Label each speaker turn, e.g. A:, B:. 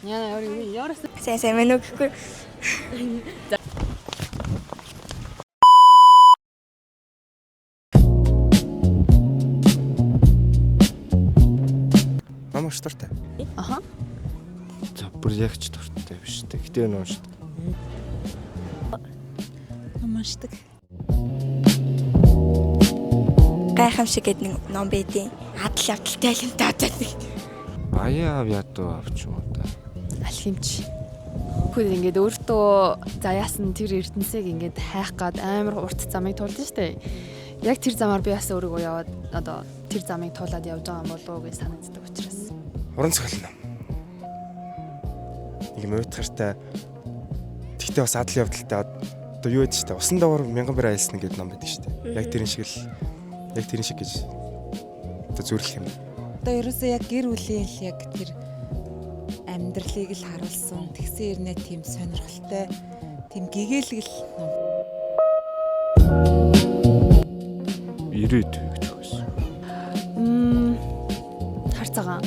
A: Яна өөр юм яарас.
B: Сайн сайн мэн үү гэхгүй.
C: Ном унших дуртай.
A: Аха.
C: За бүр яг ч дуртай биш үү. Гэтэ энэ уншдаг.
D: Ном уншдаг.
B: Гайхамшиг гэдэг нэг ном байдیں۔ Адал явдалтай юм таа нэг.
C: Баян аав ядуу авч юм уу та.
A: Алхимч. Хүн ингээд өөртөө заяасан тэр эрдэнсийг ингээд хайх гад амар урт замыг туулж штэ. Яг тэр замаар би бас өөрийгөө яваад одоо тэр замыг туулаад явж байгаа юм болов уу гэж санагддаг учраас.
C: Уран зохиол ном. Нэг юм уйтгартай. Тэгтээ бас адал явдалтай одоо юу гэдэг штэ. Усан давар мянган бэр айлсна гэдэг ном байдаг штэ. Яг тэрэн шиг л яг тэрэн шиг гэж одоо зүрлэх юм.
D: Одоо ерөөсөө яг гэр бүлийн л яг тэр амьдралыг л харуулсан. Тэгсэн хэрнээ тийм сонирхолтой, тийм гэгээлгэл ном.
C: Ирээдүй гэж өгсөн.
A: Мм хар цагаан.